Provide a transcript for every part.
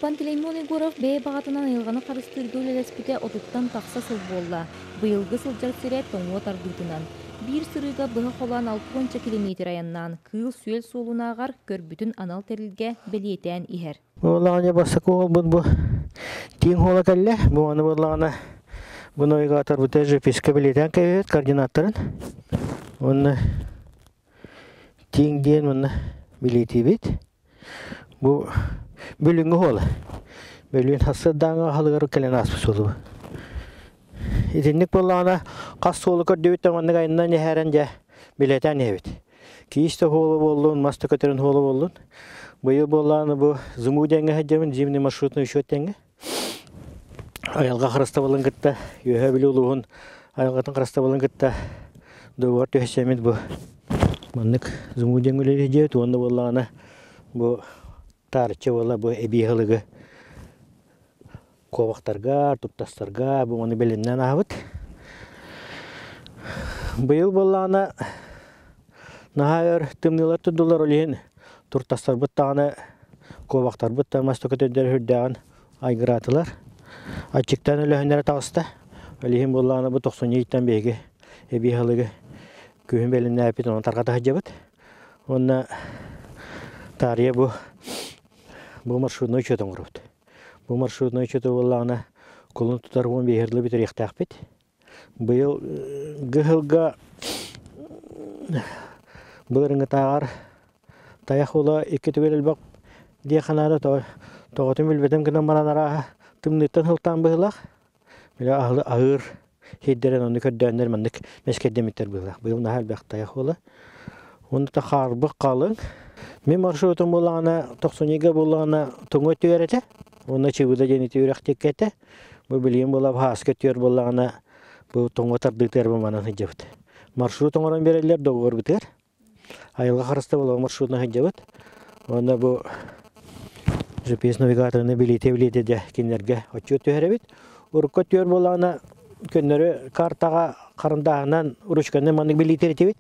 Пантелеймон Егоров бэйэ баҕатынан айылҕаны харыстыырга үлэлэспитэ отуттан тахса сыл буолла. Быйылгы сылдьар сирэ тоҥуо тардыытынан. Биир сырыыга быһа холоон алтыанча килэмиэтир айаннаан, кыыл-сүөл суолунааҕар көрбүтүн анал тэрилгэ бэлиэтээн иһэр. Буоллаҕына бастакы уолбут бу тииҥ уола кэллэ. Бу аны буоллаҕына бу навигаторбыта GPS-ка бэлиэтээн кэбиһэбит координаттарын. Уонна тииҥ диэн уонна билиэтиибит. Бу бөлүҥҥү уола. Бөлүүн сарсыардааҥы аһылыгар кэлэн ааспыт суолу. Итинник буоллаҕына хас суолу көрдүбүт да маннык айаннан иһээрэн дьэ билиэтээн иһэбит. Киис да уола буоллун, мас да көтөрүн уола буоллун. Быйыл буоллаҕына бу ЗМУ диэҥҥэ сылдьабын, зимний маршрутный учет диэҥҥэ. Айылҕа харыстабылын кытта, Үөһээ Бүлүү улууһун айылҕатын харыстабылын кытта договор түһэсэммит бу маннык ЗМУ диэҥҥэ үлэлии сылдьабыт уонна буоллаҕына бу таарычча буола бу эбии аһылыгы куобахтарга, туттастарга бу маны бэлэмнээн аһабыт. Быйыл буоллаҕына наһаа өр тымныылар турдулар, ол иһин туртастарбыт даҕаны, куобахтарбыт да мас көтөрдөр үрдээҕин айгыраатылар. Аччыктаан өлөһүннэрэ таҕыста. Ол иһин буоллаҕына бу тохсунньу ыйтан биһиги эбии аһылыгы күһүн бэлэмнээппит, онон тарҕата сылдьабыт. Уонна таарыйа бу бу маршрутнай учет оҥоробут. Бу маршрутнай учету буоллаҕына кулун тутар 15 дылы бүтэриэхтээхпит. Быйыл гыһылга былырыҥҥытааҕар тайах уола икки төгүл элбэх диэххэ наада тоҕотун билбэтим гынан баран арааһа тымныыттан сылтаан быһыылаах. Били аһыыр сирдэрин ону көрдөөннөр маннык мэскэйдэммиттэр быһыылаах. Быйыл наһаа элбэх тайах уола. Уонна да хаарбах халыҥ. Мин маршрутум буоллаҕына тохсунньуга буоллаҕына туҥа өттүгэр этэ. Уонна Чыбыда диэн ити үрэх диэки этэ. Бу билигин буолла Баһааска өттүгэр буоллаҕына бу тоҥо тардыытыгар бу манан сылдьабыт. Маршрут оҥорон биэрэллэр договорбытыгар. Айылҕа харыстабыла маршрутuna сылдьабыт. Уонна бу GPS навигаторыны билиитэ-билиитэ дьэ кинилэргэ отчуот түһэрэбит. Урукку өттүгэр буоллаҕына көннөрү картаҕа харандааһынан ручканы маннык билиитэр этибит.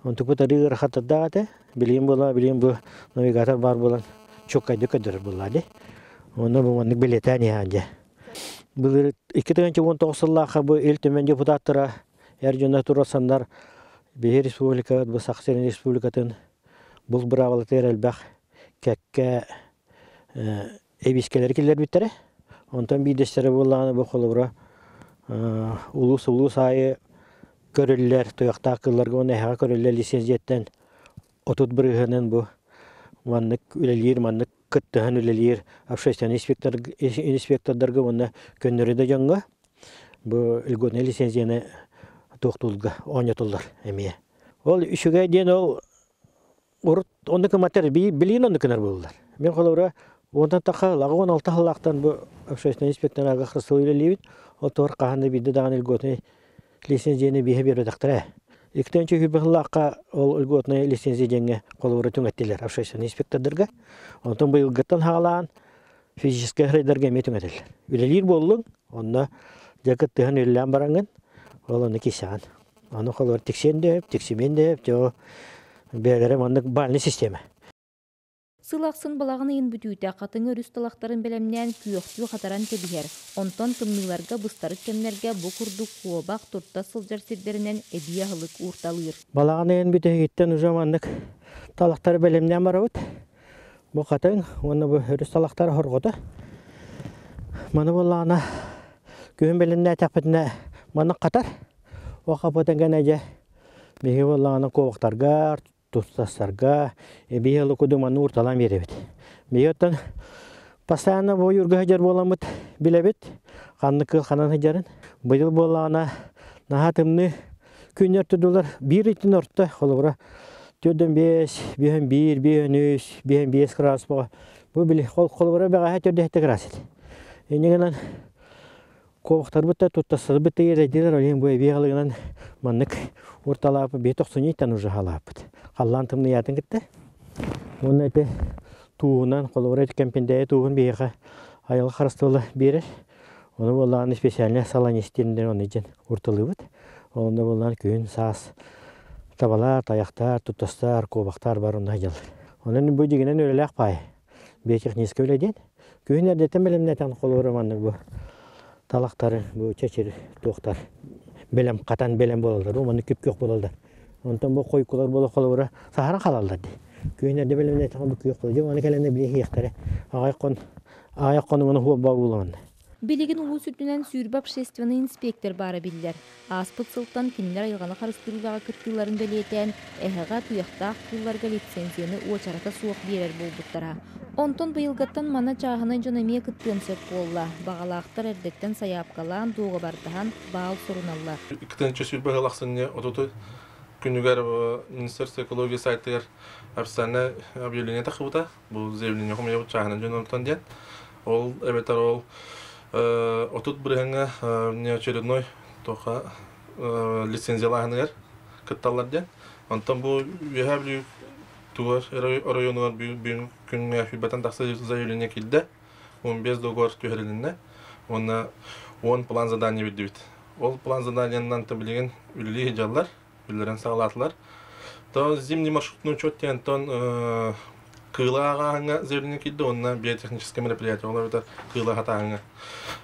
Онтукпут арыы ыарахаттардаах этэ. Билигин буолла, билигин бу навигатор баар буолан чуолкайдык көрдөрөр буолла дии. Онно бу маннык билиэтээн иһээн дьэ. Былыр 2019 сыллаахха бу Ил Түмэн депутаттара эр дьоно турасаннар биһи республика, бу Саха сирин республикатын бул быраабылатыгар элбэх кэккэ эбиискэлэри киллэрбиттэрэ. Онтон биирдэстэрэ буоллаҕына бу холобура улуус-улуус аайы көрүллэр, туйахтаах кыылларга уонна эһэҕэ көрүллэр лицензияттан 30 бырыһыанын бу маннык үлэлиир, маннык кыттыһан үлэлиир общественный инспектордарга уонна көннөрү да дьоҥҥо бу льготнай лицензияны туохтуулга оонньотуллар эмиэ. Ол үчүгэй диэн ол Урут оннук гымматтар, билигин оннук гынар буоллулар. Мин холобура уонтан тахха ылаҕа 16 сыллаахтан бу общественный инспекторга хрусталь үлэлиибин. Ол туор хаһан да биирдэ даҕаны льготнай лицензияны бииһэ биэрбэтэхтэрэ. Иккитинчи сүүрбэ сыллаахха ол льготнай лицензия диэҥҥэ холобура түҥэттилэр общественный инспектордарга. Онтон быйылгыттан саҕалаан физическэй рейдарга эмиэ түҥэтэллэр. Үлэлиир буоллуҥ, онно дьэ кыттыһан үлэлээн бараҥҥын, ол ону кисэҕин. Аны холобур тиксиэн да сөп, тиксимиэн да сөп, дьэ бэйэлэрэ маннык бальный система. Сыл ахсын балаҕан ыйын бүтүүтэ хатыҥ өрүс талахтарын бэлэмнээн күөхтүү хатаран кэбиһэр. Онтон тымныыларга быстарык кэмнэргэ бу курдук куобах турта сылдьар сирдэринэн эбии аһылык уурталыыр. Балаҕан ыйын бүтэһигиттэн уже маннык талахтары бэлэмнээн барабыт. Бу хатыҥ уонна бу өрүс талахтара хорҕото. Маны буоллаҕына күһүн бэлэмнээтэхпитинэ маннык хатар. Ол хаппытын кэннэ дьэ биһиги буоллаҕына куобахтарга, тустастарга эбии ыалы курдук манны уурталаан биэрэбит. Биһиги оттон постоянно бу ойуурга сылдьар буоламмыт билэбит ханнык кыыл ханан сылдьарын. Быйыл буоллаҕына наһаа тымныы күннэр турдулар. Биир ыйтын орто холобура 4-5, 5-1, 5-3, 5-5 градус буолла. Бу били холобура бэҕэһээ 4-7 градус этэ. Инньэ гынан Куобахтарбыт да туттарсарбыт да иэдэйдилэр, ол иһин бу эбии аһылыгынан маннык уурталааппыт биһи тохсунньуйтан уже аһалааппыт. Халлаан тымныйаатын кытта. Уонна ити тууһунан, холобура ити кэмпиндээйи тууһун биһиэхэ айылҕа харыстабыла биэрэр. Ону буоллаҕына специально саланистиэннэр ону дьэн уурталыыбыт. Онно буоллаҕына күһүн, саас табалар, тайахтар, туттастар, куобахтар бар онно сылдьаллар. Онон бу дьиҥинэн үлэлээх паай. Биотехническэй үлэ диэн. Күһүн эрдэттэн бэлэмнэтэн холобура маннык бу талахтары бу чэчир туохтар бэлэм хатан бэлэм буолаллар бу маннык күп-күөх буолаллар. Онтон бу хойкулар буола холобура саһаран халаллар дии. Күһүн эрдэ бэлэмнэтэн бу күөх буолар. Дьэ маны кэлэнэ били иһиэхтэрэ. Аҕай хон аҕай хонугуна хуолба буоламанна. Билигин улуус үрдүнэн 20 общественнай инспектор баара биллэр. Ааспыт сылтан кинилэр айылҕаны харыстыыр үлэҕэ кыттыыларын бэлиэтээн, эһэҕэ, туйахтаах кыылларга лицензияны уочарата суох биэрэр буолбуттара. Онтон быйылгыттан манна чааһынай дьон эмиэ кыттыан сөп буолла. Баҕалаахтар эрдэттэн сайаапкалаан, дуогабардаһан, баал суруналлар. 2 сүүрбэ сыл ахсынньы 30 күнүгэр Министерство экологии сайтыгар официальное объявление тахсыбыта. Бу заявление хомуйабыт чааһынан дьон диэн. Ол эбэтэр ол 30 бырыһыаҥҥа внеочередной тоха лицензиялааһыныгар кытталлар диэн. Онтон бу Үөһээ Бүлүү тугар оройуонугар бүгүн күҥҥэ 20-тэн тахса заявление киирдэ. 15 договор түһэрилиннэ. Уонна 10 план задания бэрдибит. Ол план заданиянан билигин үлэлии сылдьаллар, үлэлэрин саҕалаатылар. То зимний маршрутный учет диэн тон кыыла ааҕааһыҥҥа заявление киирдэ уонна биотехническое мероприятие ол эбэтэр кыыла хатааһыҥҥа.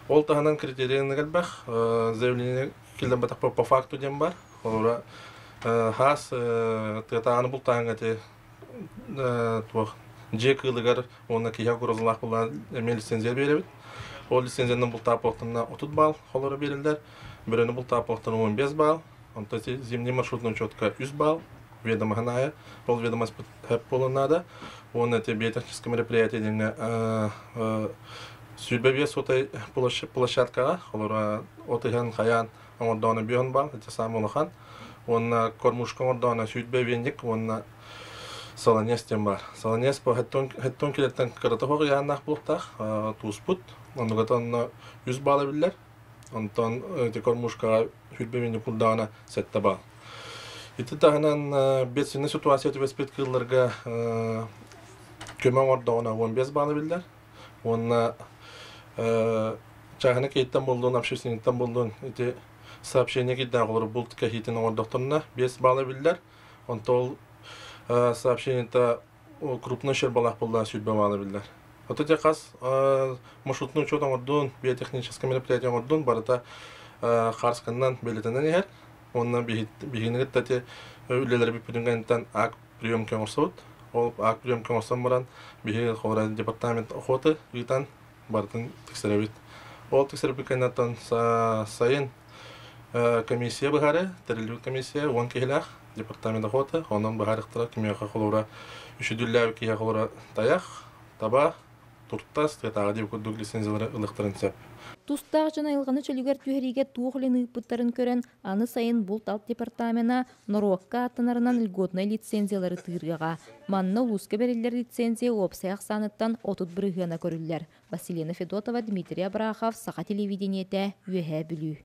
Ол таһынан критерийын элбэх заявление киллэрбэтэх по факту диэн бар. Холобура хаас тыатааҕыны бултааһыҥҥа ти туох дьиэ кыылыгар уонна киһи угрозалаах буолла эмиэ лицензия биэрэбит. Ол лицензиянан бултаап буолтанна 30 балл холоро берилдер. Бөрөнү бултаап буолтан 15 балл. Онтон зимний маршрутный учетка 3 балл. Ведомоһын аайы. Ол ведомость хэп буолан наада. Уонна эти биотехническое мероприятие диэҥҥэ 25 сотай площадкаҕа холоро от ыһан хайаан оҥордоҕуна 5 балл, это самый улахан. Уонна кормушка оҥордоҕуна 20 веник уонна солонец диэн бар. Солонец бу хэттон килеттен кырата хоқ ыйааннаах буолуохтаах тууспут. Оннугата онно 100 балл биллэр. Онтон эти кормушкаҕа 20 веник курдаҕына 7 балл. Ити таһынан бедственная ситуация түбэспит кыылларга көмө оҥордоҕуна 15 баллы биллэр. Уонна чааһына кейттен болдун, общественниктан болдун ити сообщение киирдээх олору булт кэһиитин оҥордохторуна 5 баллы биллэр. Онтон ол сообщениета крупный ущербалаах буолла 20 баллы биллэр. Ото те хас маршрутный учет оҥордун, биотехническое мероприятие оҥордун, барыта хаарсканнан бэлэтэнэн иһэр. Онно биһигини кытта үлэлэри бүппүтүн акт приемка оҥорсобут. Ол акт приемка оҥорсон баран, биһиги холобура департамент охоты ыытан барытын тиксэрэбит. Ол тиксэрбит кэнниттэн сайын комиссия быһаары, тэриллибит комиссия 10 киһилээх департамент охоты, онон быһаарыктара кимиэхэ холобура үчүдүллээбит киһи холобура тайах, таба, туртас, тыатааҕы диэбит курдук лицензиялары ылыахтарын сөп. Тустаах дьон айылҕаны чөлүгэр түһэриигэ туох үлэни ыыппыттарын көрөн, аны сайын булт-алт департамена норуокка аттанарынан льготнай лицензиялары тыырыаҕа. Манна улууска бэриллэр лицензия уопсай ахсааныттан 30 бырыһыана көрүллэр. Василина Федотова, Дмитрий Абрахов, Саха телевидениетэ, Үөһээ Бүлүү.